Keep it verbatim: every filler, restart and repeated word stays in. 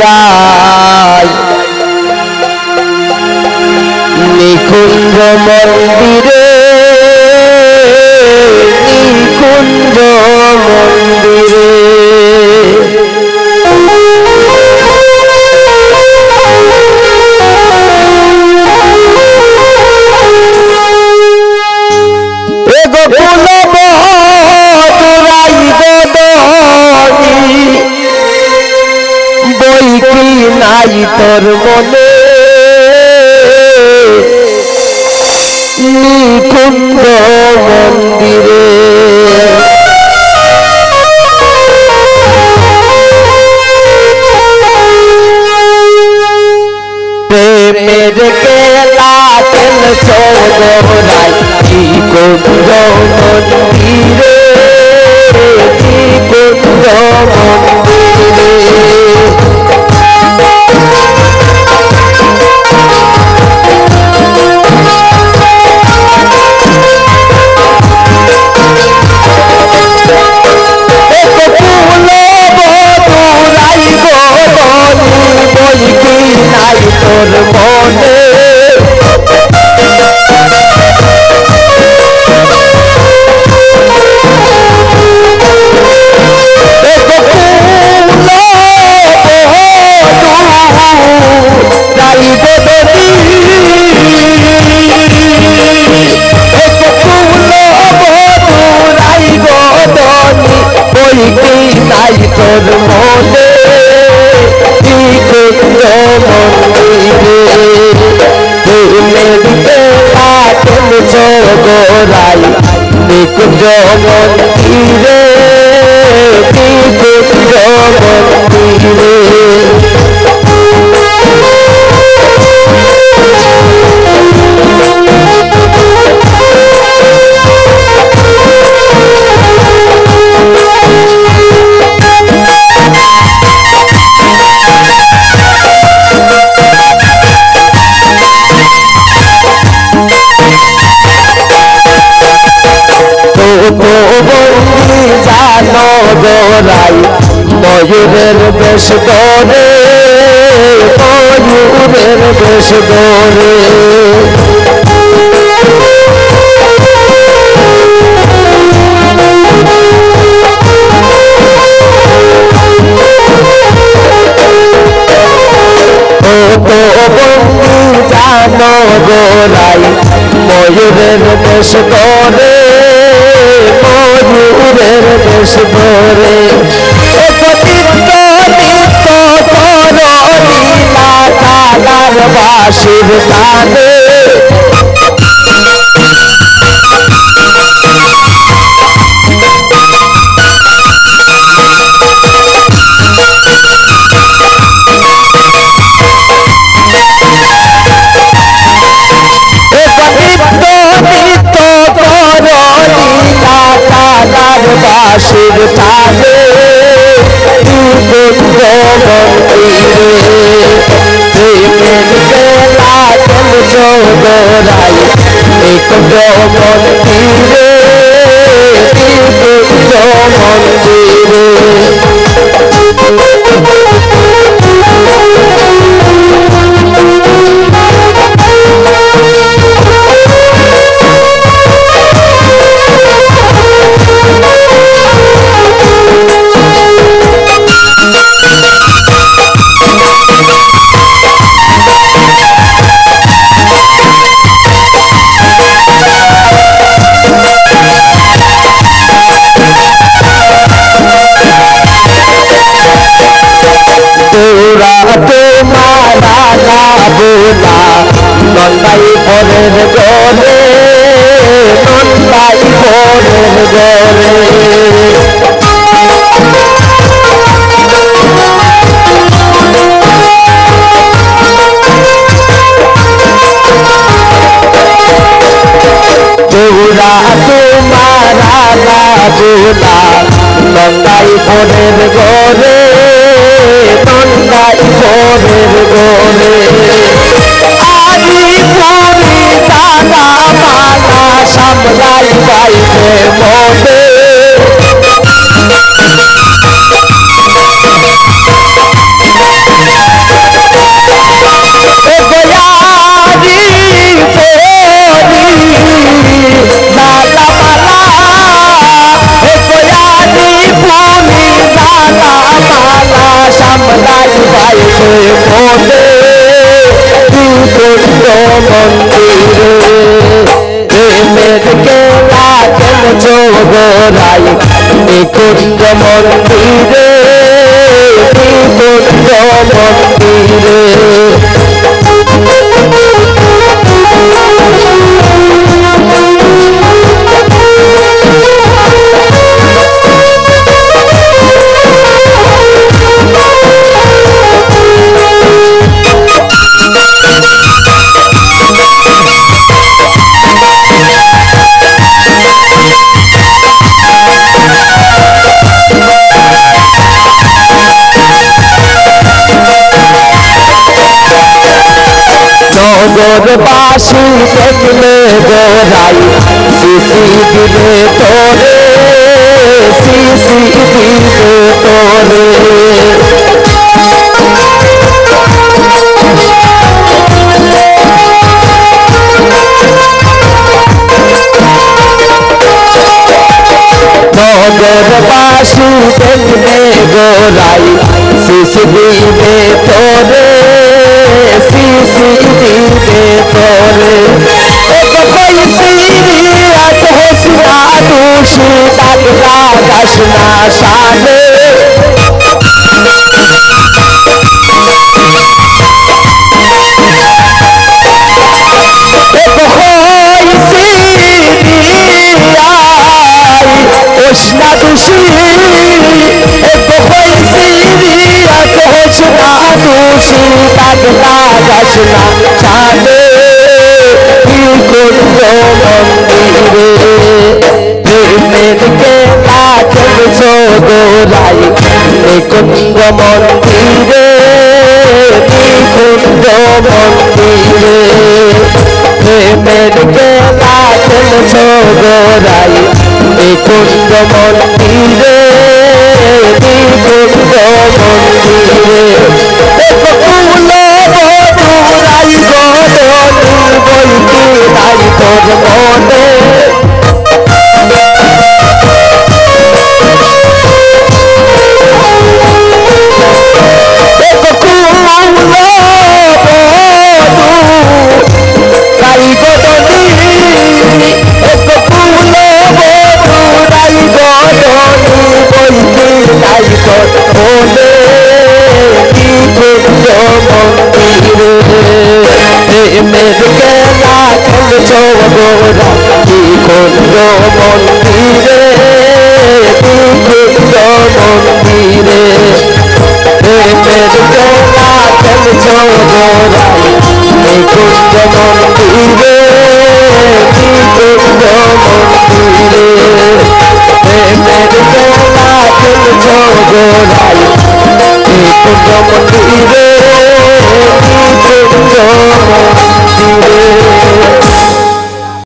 যাই নিকুঞ্জ মন্দিরে, নিকুঞ্জ মন্দিরে। এ গোকুল মধুরাই গো ধনী, বই কি নাই তোর মনে নিকুঞ্জ মন্দিরে। প্রেমের খেলা খেলছো গো রাই, নিকুঞ্জ মন্দিরে, নিকুঞ্জ মন্দিরে। এ গোকুল মধুরাই গো ধনী, বই কি নাই তোর মনে। এ গোকুল মধুরাই গো ধনী, এ গোকুল মধুরাই গো ধনী, বই কি নাই তোর মনে নিকুঞ্জ মন্দিরে। প্রেমের খেলা খেলছো গো রাই, নিকুঞ্জ মন্দিরে, নিকুঞ্জ মন্দিরে। তো, তো বন্দি জানো গো রাই, ময়ূরের বেশ ধরে, ময়ূরের বেশ ধরে। ও তো বন্ধু জানো গো রাই, ময়ূরের বেশ ধরে, ময়ূরের বেশ ধরে। এ তো নিত্য নিত্য করো লীলা কাদার বাঁশির তানে। এ তো নিত্য নিত্য করো লীলা কাদার বাঁশির তানে। নিকুঞ্জ মন্দিরে প্রেমের খেলা খেলছো গো রাই, নিকুঞ্জ মন্দিরে, নিকুঞ্জ মন্দিরে। তোরা তোমার রানা বোলা, নন্দাই পরের ঘরে, নন্দাই পরের ঘরে। তোরা তোমার রানা বোলা, নন্দাই পরের ঘরে, নন্দাই পরের ঘরে। আদি পুরি জানা মানা সামলাই পাইতে মনে। মন্দিরে, নিকুঞ্জ মন্দিরে। নগরবাসী দেখলে গোরাই, শিশি দিবে তোরে, শিশি দিবে তোরে। নগরবাসী দেখবে গোরাই, শিশি দিবে তোরে, শিশি দিবে তোরে। এক কইছি আজ হোস না দুষি, দাগ লাগাস না শানে। এক কইছি আই, হোস না দুষি, এক কইছি আজ হোস না দুষি, দাগ লাগাস না শানে। নিকুঞ্জ মন্দিরে, প্রেমের খেলা খেলছো গোরাই, নিকুঞ্জ মন্দিরে, নিকুঞ্জ মন্দিরে। প্রেমের খেলা খেলছো গোরাই, নিকুঞ্জ মন্দিরে, নিকুঞ্জ মন্দিরে। এক কুল বধূরাই গো ধনু বইতে নাই তোর মনে। এক কুল বধূরাই গো ধনু, এক কুল বধূরাই গো ধনু বইতে নাই তোর মনে। নিকুঞ্জ মন্দিরে, প্রেমের খেলা খেলছো গোরা, নিকুঞ্জ মন্দিরে, নিকুঞ্জ মন্দিরে। প্রেমের খেলা খেলছো গোরা, নিকুঞ্জ মন্দিরে, নিকুঞ্জ মন্দিরে। প্রেমের খেলা